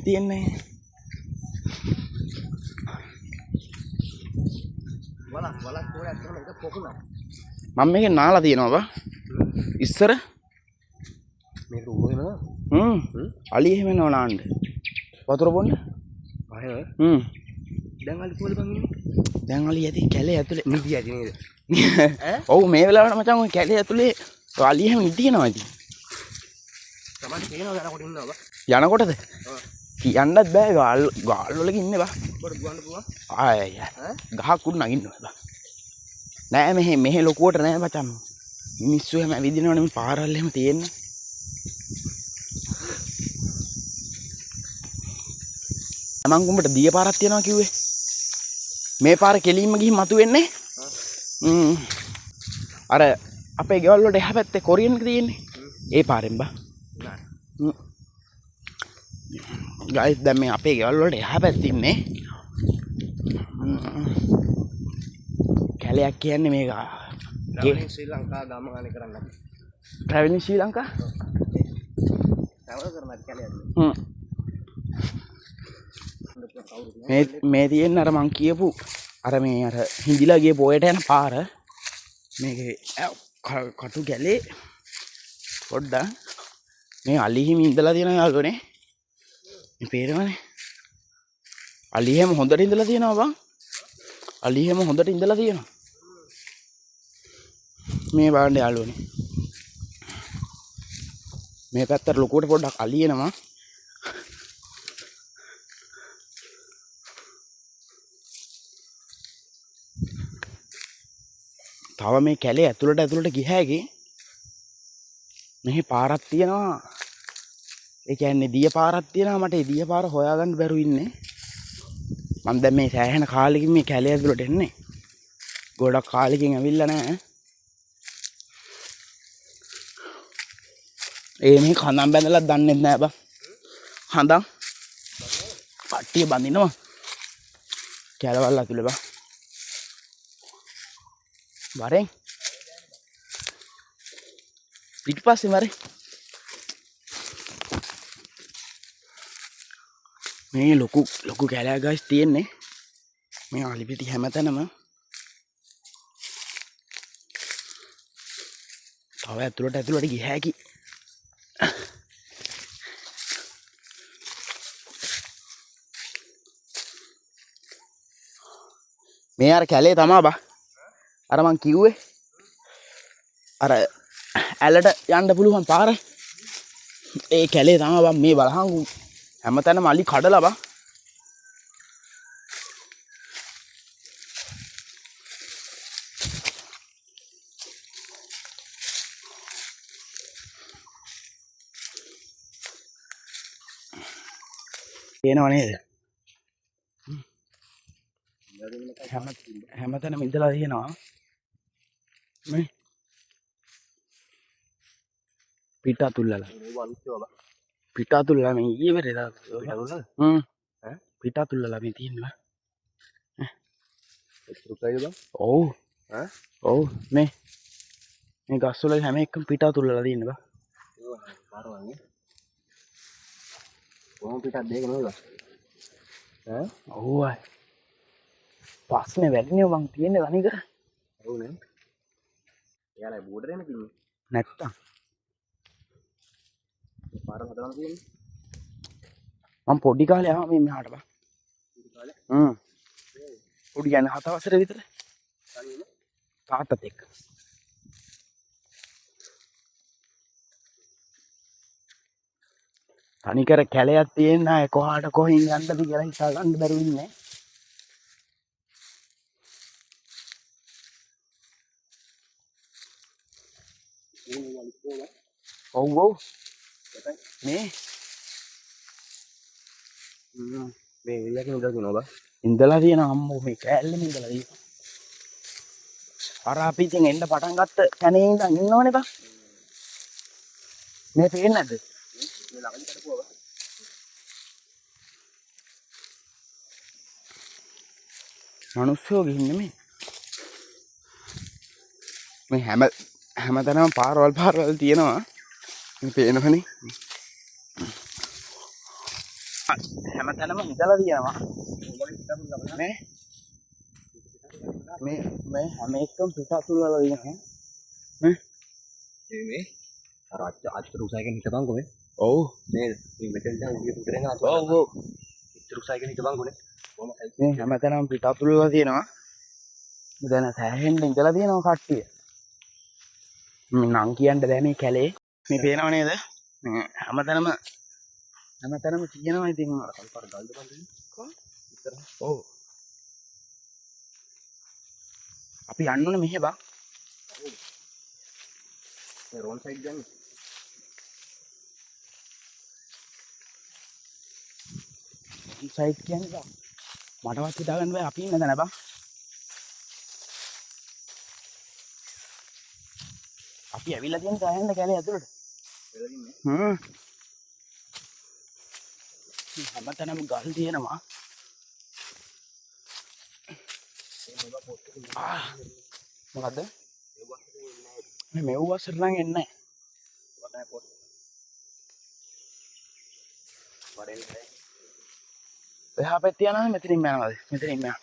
තියෙන්නේ. වලක් වලක් කොහේ ඇත්තටම එක පොකුණක්. මම මේකේ නාලා තියෙනවා බා. ඉස්සර මේක උඹ වෙනවා. හ්ම් අලි එහෙම එනවා නාන්න. වතුර බොන්න. පහේ හ්ම් දැන් අලි කොහේද බං ඉන්නේ? දැන් අලි ඇති කැලේ ඇතුලේ. නිදි ඇති නේද? ඈ? ඔව්, මේ වෙලාවට මචං ඔය කැලේ ඇතුලේ අලි එහෙම නිදිනවා ඉතින්. තමයි පේනවා යනකොට ඉන්නවා බං. යනකොටද? ඔව්. කියන්නත් බෑ, ගාල් ගාල් වලක ඉන්නේ බා. ඔබට දුවන්න පුළුවන්. ආය ආය. ඈ? ගහක් උඩ නගින්න ඕනේ බා. නෑ, මෙහෙ මෙහෙ ලොකුවට නෑ මචං. මිනිස්සු එහෙම ඇවිදිනවනේ මේ පාරවල් එහෙම තියෙන්නේ. මං උඹට දිය පාරක් තියනවා කිව්වේ. මේ පාර කෙලින්ම ගිහින් මතුවෙන්නේ. හ්ම්. අර අපේ ගෙවල් වලට එහා පැත්තේ කොරියන් එක තියෙන්නේ. ඒ පාරෙන් බා. නෑ. හ්ම්. ගයිස්, දැන් මේ අපේ ගෙවල් වලට එහා පැත්තේ ඉන්නේ. කැලයක් කියන්නේ මේක. ට්‍රැවලින් ශ්‍රී ලංකා ගමන කරන්න. ට්‍රැවලින් ශ්‍රී ලංකා? ට්‍රැවල් කරන්න කැලේ. හ්ම්. මේ මේ තියෙන අර මං කියපු අර මේ අර හිඳිලා ගිය පොයට යන පාර. මේකේ කටු ගැලේ පොඩ්ඩක් මේ අලි හිමි ඉඳලා තියෙන යාළුවනේ. මේ පේනවනේ. අලි හැම හොඳට ඉඳලා තියෙනවා බං. අලි හැම හොඳට ඉඳලා තියෙනවා. මේ බලන්න යාළුවනේ. මේ පැත්තට ලොකුවට පොඩ්ඩක් අලි එනවා. තව මේ කැලේ ඇතුළට ඇතුළට ගිය හැකි. මෙහි පාරක් තියෙනවා. ඒ කියන්නේ දිය පාරක් තියෙනවා. මට ඒ දිය පාර හොයාගන්න බැරුව ඉන්නේ. මං දැන් මේ සෑහෙන කාලෙකින් මේ කැලේ ඇතුළට එන්නේ. ගොඩක් කාලෙකින් ඇවිල්ලා නෑ. ඒ මේ කඳන් බැඳලත් දන්නෙත් නෑ බං. කඳන් කට්ටිය බඳිනවා. කැලවල් ඇතුළේ බං. වරෙන් පිටිපස්සේ වරෙන්. මේ ලොකු ලොකු කැලෑ ගයිස් තියෙන්නේ. මේ අලිපිටි හැමතැනම. තව ඇතුළට ඇතුළට ගිය හැකි. මේ අර කැලේ තමා බා. අර මං කිව්වේ අර ඇලට යන්න පුළුවන් පාර. ඒ කැලේ තමා බං. මේ බලහන් හැමතැනම අලි කඩලා බං. පේනව නේද? හැමතැනම ඉඳලා තියෙනවා. මේ පිට අතුල්ලලා. පිට අතුල්ලලා මේ ඊයේ වෙරේ දාලා. හ්ම්. ඈ? පිට අතුල්ලලා මේ තියෙන්නේ බං. එච්චර බං? ඔව්. ඈ? ඔව්, මේ මේ ගස් වල හැම එකම පිට අතුල්ලලා තියෙන්නේ බං. පාර වගේ. කොහොම පිටක් දෙක නේද බං? ඈ? ඔව් අය. ප්‍රශ්නේ වැඩිනේ බං තියෙන්නේ තනිකර. ඔව් නේ. එයාලා බෝඩර් එන කින්නේ. නැත්තම්. පාර හදලා තියෙන්නේ. මං පොඩි කාලේ ආවා මේ මෙහාට බං. පොඩි කාලේ? හ්ම්. පොඩි කියන්නේ 7 වසරේ විතර. තනියම? තාත්තත් එක්ක. තනිකර කැලයක් තියෙන අය කොහාට කොහෙන් යන්නද කියලා හිතා ගන්න බැරුව ඉන්නේ. ඔව් ඔව්. මේ මේ ඒරියා එකේ ඉඳලා තියෙනවා බං. ඉඳලා තියෙන අම්මෝ මේ කෑල්ලෙම ඉඳලා තියෙනවා. අර අපි ඉතින් එන්න පටන් ගත්ත තැනේ ඉඳන් ඉන්නවනේ බං. මේ පේන්නේ නැද්ද? මේ ළඟදි කඩපුවා බං. මිනිස්සුયો ගිහින් නෙමෙයි. මේ හැමතැනම පාරවල් පාරවල් තියෙනවා. මේ පේනවනේ. හැමතැනම හිටලා තියෙනවා. මේ මේ මේ හැම එකම පිට අතුල්ලලා තියෙනවා. මේ මේ අර අච්ච අච්චර උසයකින් හිටපන්කෝ මේ. ඔව්. නේද? මේ මෙතෙන් දැන් උගේ පිටරෙන් අතුල්. ඔව් ඔව්. ඉතර උසයකින් හිටපන්කෝ නේ. කොහොම මේ හැමතැනම පිට අතුල්ලලා තියෙනවා. මෙතන සෑහෙන්න ඉඳලා තියෙනවා කට්ටිය. මේ නම් කියන්න බෑ මේ කැලේ. මේ පේනව නේද? මේ හැමතැනම හැමතැනම තියෙනවා ඉතින්. අර කල්පර ගල්ද බං තියෙන්නේ. කො? ඉතර. ඔව්. අපි යන්න ඕනේ මෙහෙ බං. මේ රෝන් සයිඩ් යන්නේ. සයිඩ් කියන්නේ බං. මටවත් හිතාගන්න බෑ අපි ඉන්න තැන බං. අපි ඇවිල්ලා තියෙන සෑහෙන්න කැලේ ඇතුළට. හ්ම්. මේ හැමතැනම ගල් තියෙනවා. ආ. මොකද්ද? මේ මෙව් වසර නම් එන්නේ නැහැ. එහා පැත්තේ යනවද මෙතනින්ම යනවද? මෙතනින්ම යනවා.